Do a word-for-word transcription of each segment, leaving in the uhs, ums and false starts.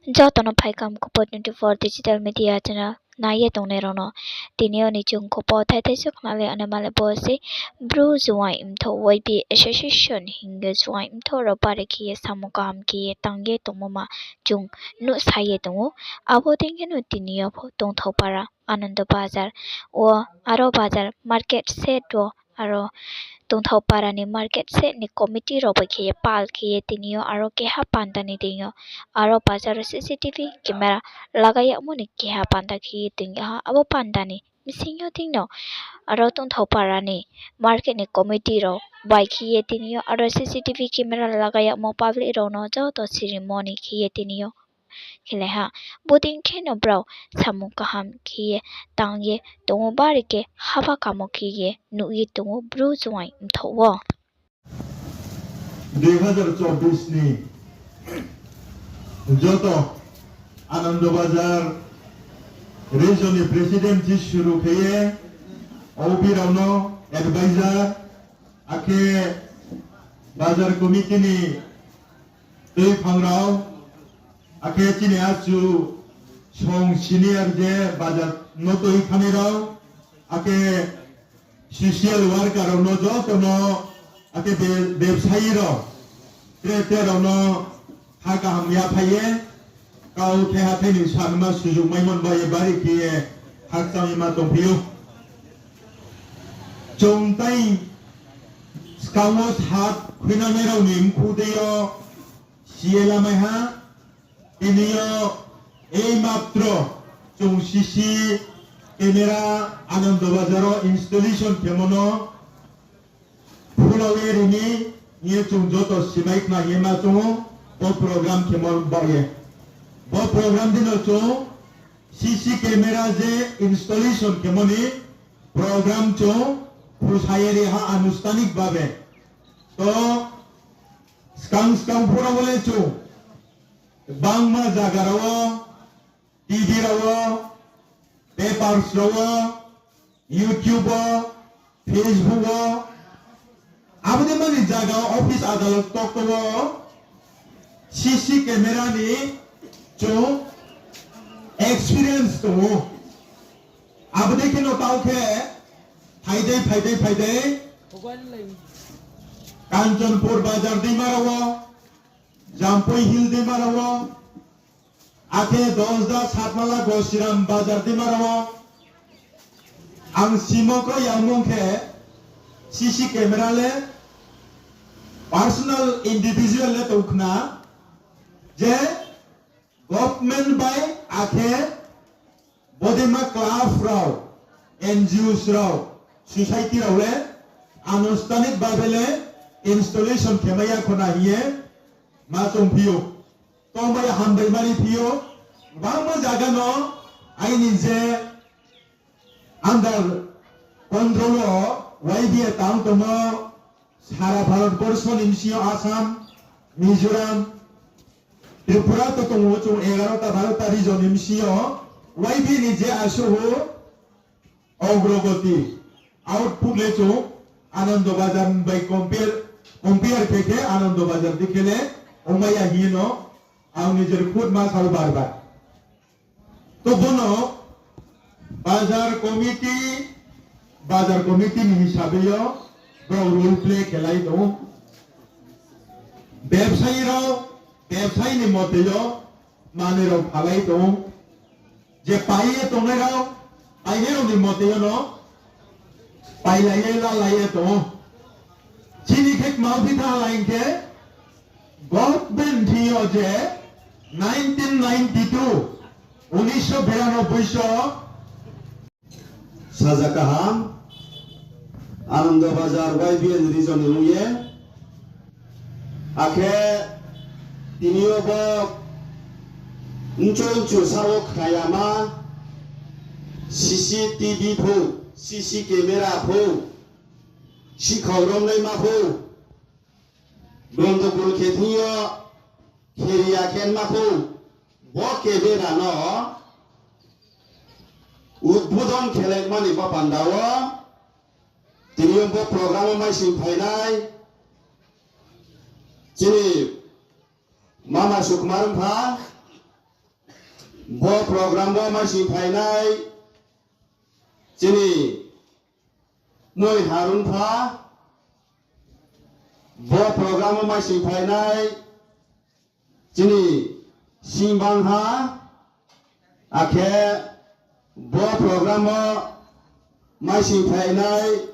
Joto no phaikam Khupo twenty four digital media channel nai ye tongnai rao no. Tini yo ni chung khupo thai thai se khna le anaima le bo se Bru Juaing Mthoh Y B A Association hing ye juaing mthoh rao bari khe ye samung kaham khe ye tang ye tongmo ma chung nuhsai ye tong ou. Abo dei khe no tini yo pho Tongthaopara Anando Bazar wo aro bazar market set wo aro Tongthaopara ni market set ni committee rao bai khe ye pal khe ye tini yo aro keha panda ni deing yo aro bazar wo C C T V camera lagai yagmo ni keha panda khe ye tong ha. Abo panda ni bsing yo deing no aro Tongthaopara ni market ni committee rao bai khe ye tini yo aro C C T V camera lagai yagmo public rao no joto sirimo ni khe ye tini yo khelai ha. Bodei khe no brao samung kaham khe ye tang ye tong ou, bari khe haba kamo khe ye nuh ye tong ou Bru Juaing Mthoh wo. Dui hazar chobbish ni joto Anando Bazar region ni president ni suru khe ye, O B rao no, advisor, akhe bazar committee ni tuiphang rao, akhe chini achu song senior je bazar no tui thani rao, akhe social worker rao no joto no, akhe be-, bebsayi rao, tre tre rao no ha kaham yaphai ye, kau thaiha thaini sanma sujug maimo ni bai ye bari khe ye khakchang ye ma tongphi ou. Chung tai skang wo sat khuinangnai rao ni mkhu dei yo si ye lamai ha, tini yo ei matro chung C C camera Anando Bazar wo installation khemo no phulao ye ri ni hing ye chung joto simai khna hing ye ma chung ou, bo program khemo baoh ye. Bo program dei no chung C C camera je installation khemo ni program chung phusa ye ri ha anustanik babe. To skang skang phuh rao wo le chung gbangma zaga rao wo, T V rao wo, papers rao wo, YouTube wo, Facebook wo, abo dei mani zaga wo office adalot tokto wo C C camera ni chung experience tong ou. Abo dei khe no tao khe phai dei, phai dei, phai dei, Kanchanpur bazar deima rao wo, Jampui Hill deima rao wo, akhe Dosda, Satmala, Gosiram bazar deima rao wo, ang simo kroi yangmung khe C C camera le personal individual le tong khna, je government bai akhe bodeima club rao, N G Os rao, society rao le anustanik babe le installation khe mai ya khona hing ye ma chung phi ou. Tongbai hambai mani phi ou, gbangma zaga no aini je under control wo Y B A tang tongmo, sara Bharat borso ni bsing yo Assam, Mizoram, Tripura to tong ou, chung egarota barota region ni bsing yo Y B A ni je asuh ou ogrogoti, output le chung Anando Bazar bai compare, compare khe khe Anando Bazar dei khe le ongmai ya hing ye no ang nijer khud ma sao bar bar. To bono bazar committee, bazar committee ni hisabe yo brao role play khelai tong ou. Bebsayi rao, bebsayi ni mote yo manoi rao phalai tong ou. Je pai ye tongnai rao, painai rao ni mote yo no pailai ye lalai ye tong ou. Chini khe kma phi thanglai hing khe, government thing yo je nineteen ninety two, উনিশশো বিরানব্বই so, saja kaham, Anando Bazar Y B A ni region ni ong ye, akhe tini yo bo mchol mchu sa wo khna yama, C C T V pho, C C camera pho, sikhau romnaima pho, gondogol khe thing yo, kheri ya khe ma pho, bo camera no udbodhon khelaimani bo panda wo, tini yo bo program wo maising phainai, chini mama Sukumar Mpha, Bo program wo maising phainai chini Noi Harun pha, bo program wo maising phainai chini Singbang ha, akhe bo program wo maising phainai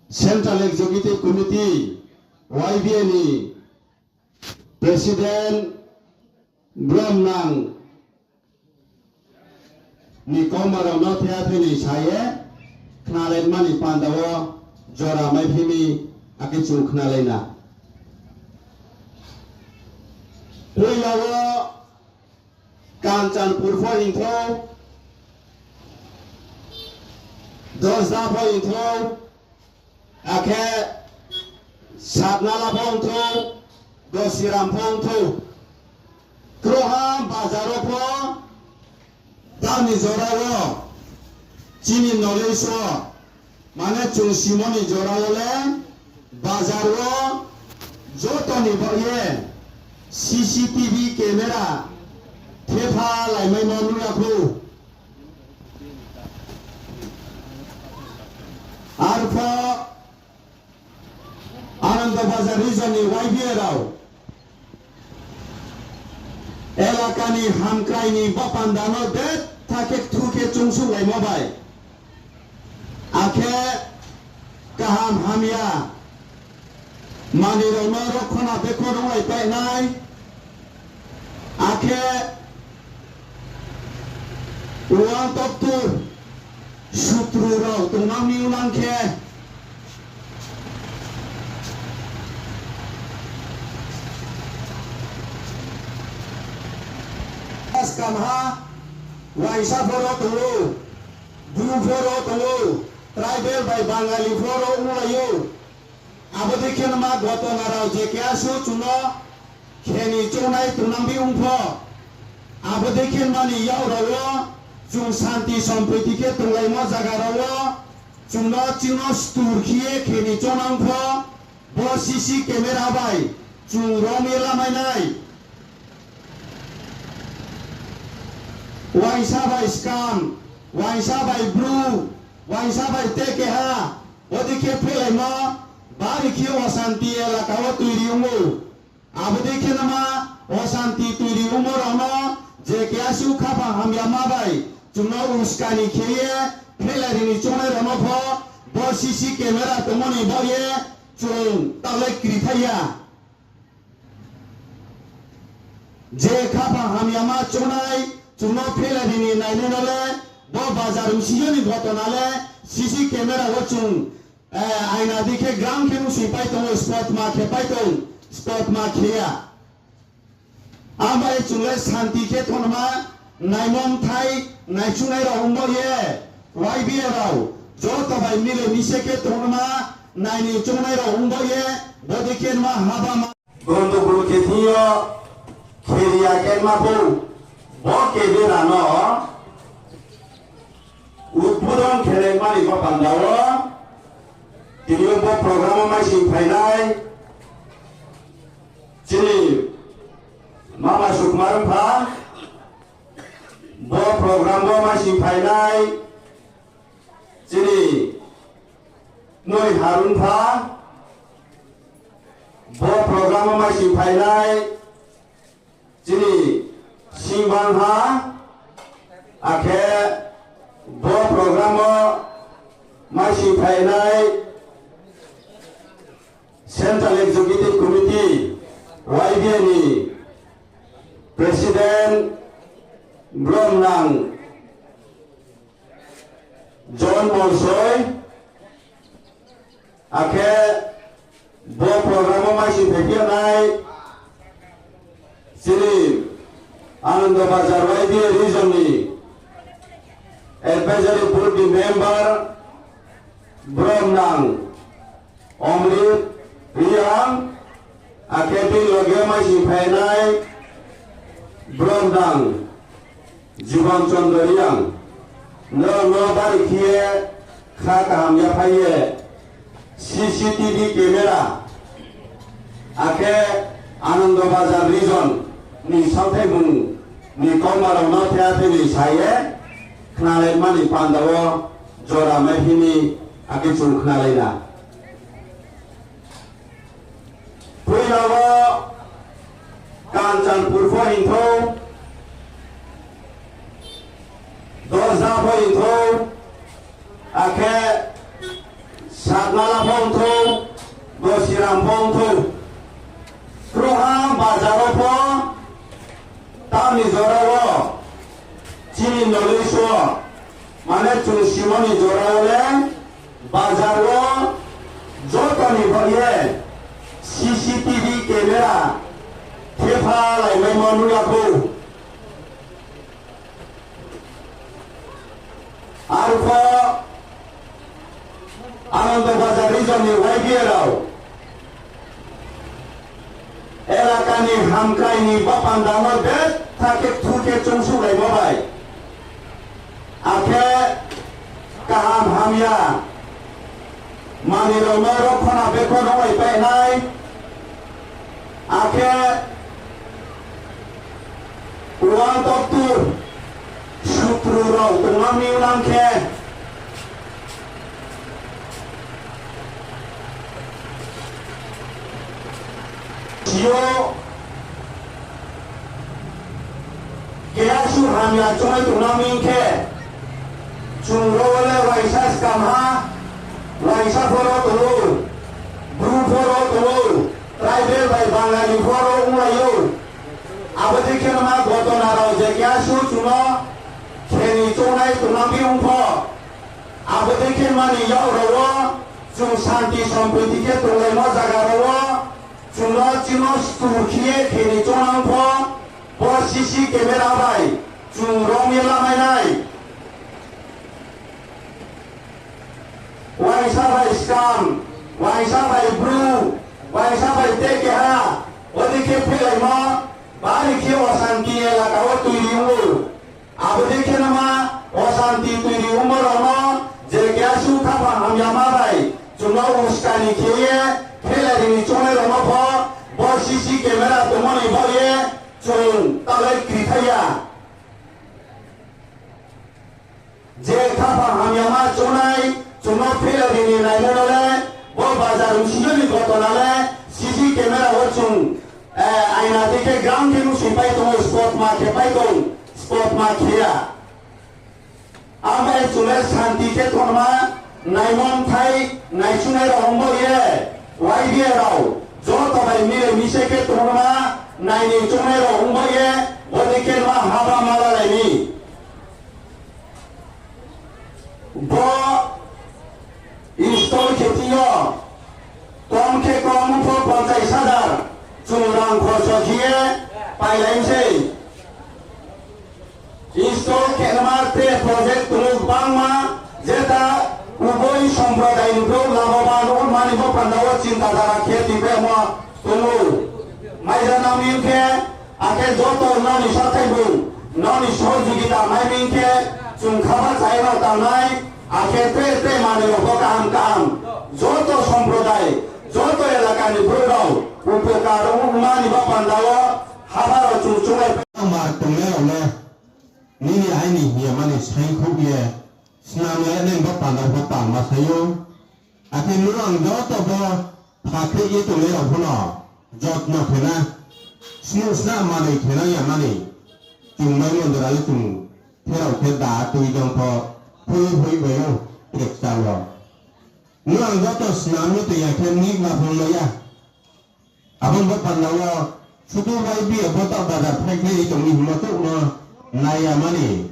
Central Executive Committee, Y B A ni President Bromnang ni kauma rao no thea thei ni sa ye khnalaimani panda wo jora maiphi mi, akhe chung khnalai na. Poila wo Kanchanpur pho hing thou, Dosda pho hing thou, akhe Satnala pho hing thou, Dosiram pho hing thou. Kroha bazar wo pho, tamni jora wo, chini knowledge wo, mane chung simo ni jora wo le, bazar wo joto ni baoh ye C C T V camera thepha laimaimo nuh ya khou. Arphuh Anando Bazar region ni Y B A rao elaka ni hamkrai ni bo panda no betha khe kthu khe chungsunglaimo bai, akhe kaham hamya manoi rao no rokhona bekho runglaipainai, akhe uang toktur sutru rao tongnang mi unang khe, skam ha, uaingsa pho ro tong ou, Bru pho ro tong ou, tribal bai Bangali pho ro onglai ou. Abo dei khe nma ghotona rao je keha suh chung no khe ni choungnai tongnang bi ong pho, abo dei khe nma ni yak rao wo chung santi sompriti khe tonglaimo zaga rao wo chung no ching no stur khe ye khe ni choungnang pho, bo C C camera bai chung rom ye lamai nai. Uaingsa bai skam, uaingsa bai Bru, uaingsa bai te keha, bodei khe phelaimo, bari khe osanti elaka wo toiri ong ou. Abo dei khe nma osanti toiri ongmo rao no je keha suh khaphang hamyama bai chung no uskani khe ye phelari ni choungnai rao no pho bo C C camera tongmo ni baoh ye chung taoh le kri thai ya. Je khaphang hamyama choungnai, chung no phelari ni nainai no le, bo bazar bsing yo ni ghotona le, C C camera wo chung, aina dei khe gram khe nuhsingpai tong ou, spot ma khe pai tong, spot ma khe ya. Abo bai chung le santi khe tongma, naimo bthai, naichungnai rao ongbo ye, Y B A rao, joto bai mile mise khe tongma, naini choungnai rao ongbo ye, bodei khe nma haba ma. Gondogol khe thing yo, kheri ya khe ma pho, bo camera no, udbodon khe le mani bo panda wo, tini yo bo program wo maising phainai, chini mama Sukmar pha, bo program wo maising phainai, chini Noi Harun pha, bo program wo maising phainai, chini Singbang ha, akhe bo program wo maising phainai, Central Executive Committee, Y B A ni President, Bromnang John Molsoi, akhe bo program wo maising phaiphi nai, chini Anando Bazar Y B A region ni Advisory Board ni member, Bromnang Omrit Reang, akhe bini loge maising phainai Bromnang Jibon Chondro Reang, nrao no bari khe ye kha kaham yaphai ye C C T V camera, akhe Anando Bazar region ni saohthaimung ni kauma rao no the the ni sa ye khnalaima ni panda wo jora mai phi ni, akhe chung khnalai na. Poila wo Kanchanpur pho hing thou, Dosda pho hing thou, akhe Satnala pho hing thou, Dosiram pho hing thou, Kruha bazar wo pho tamni jora wo chini knowledge wo, mane chung simo ni jora wo le bazar wo joto ni baoh ye C C T V camera thepha laimaimo nuh ya khou. Arpho Anando Bazar region ni Y B A rao elaka ni hamkrai ni bapanda no betha khe thu khe choungsuhlaimo bai, akhe kaham hamya manoi rao no rokhona bekhona bai painai, akhe uang toktur sutru rao tongma miunang khe, sio keha su hamya chongnai tongna mi khe, chung ro le uaingsa skam ha, uaingsa pho ro tong ou, Bru pho ro tong ou, tribal bai Bangali pho ro onglai ou. Abo dei khe no ma gotona rao je keha su chung no khe ni chongnai tongna mi ong pho, abo dei khe mani yak rao wo chung santi sompriti khe tonglaimo zaga rao wo chung no chini stur khe ye khe ni choungnang pho, bo C C camera bai chung rom ye lamai nai. Uaingsa bai skam, uaingsa bai Bru, uaingsa bai te keha, abo dei khe phelaimo, bari khe osanti elaka wo toiri ong ou. Abo dei khe no ma osanti toiri ongmo rao no je keha su khaphang hamyama bai chung no uskani khe ye phelai ri ni choungnai rao no pho bo C C camera tongmo ni baoh ye chung taoh le kri thai ya. Je khaphang hamyama choungnai chung no phelai ri ni naimo no le bo bazar bsing yo ni gotona le C C camera wo chung aina dei khe gram khe nuhsingpai tong ou, spot ma khe pai tong, spot ma khe ya. Abo bai chung le santi khe tongma, naimo bthai naichungnai rao ongbo ye, Y B A rao joto bai mile mise khe tongma, nai ni choungnai rao ongbo ye, bo dei khe ma haba ma lalai mi. Bo install khe thing yo, kom khe kom pho ponchais hajar chung rang khorcho khe ye pailai mi sei. Install khe nama tre project tong ou gbangma, jeta uboi somprodai ni brouh laboban ongmani bo panda wo chinta dhara khe tipaimo tong ou. Maija nang mi khe, akhe joto nrao ni sathai bung, nrao ni sohojogita mai mi khe, chung khaba chai no tangnai, akhe tre tre manoi rao pho kaham kaham, joto somprodai, joto elaka ni brouh rao upokar ongmani bo panda wo, haba rao chung chunglai. Mar tongnai rao le, nini aini hing ye mani saingkhouh ye, snam lai nai bo panda pho tangma sai ou. Akhe nung ang joto bo phakhri ye tongnai rao pho no jotno khe na, snuh sna manoi khe nang ya mani, chung mai mondra le chung pherao khe da tui jang pho, phui phui bai ou, trek chal wo. Nung ang joto snam ye tong ya khe nik ma phung mai ya. Abo bo panda wo, sudu bai bi abo ta bazar phaikhlai tong ni hingmo chouh no nai ya mani.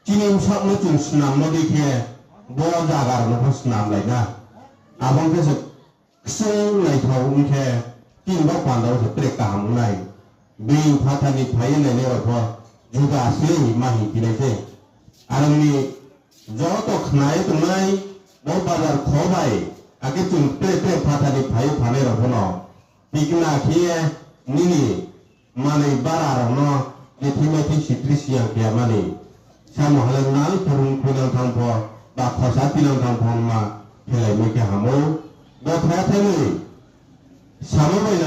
Chini bsaoh no chung snammo dei khe, bo zaga rao no pho snamlai na. Abo khe se kchung naithao ong khe, chini bo panda wo se tre kaham ong nai. Being phathar ni phai ye nainai rao pho, juda se ma hing phi nai se. Aro ni joto khna ye tongnai, bo bazar kho bai, akhe chung tre tre phathar ni phai ye phanai rao pho no, tikna khe ye nini manoi bara rao no je thimai thing sitri siyang khe ya mani. Samo ha le nal phorung khuinang thanng pho, ba khosa tinang thanng pho ma phelai mai khe ham ou. Bo thai thai ni samo bai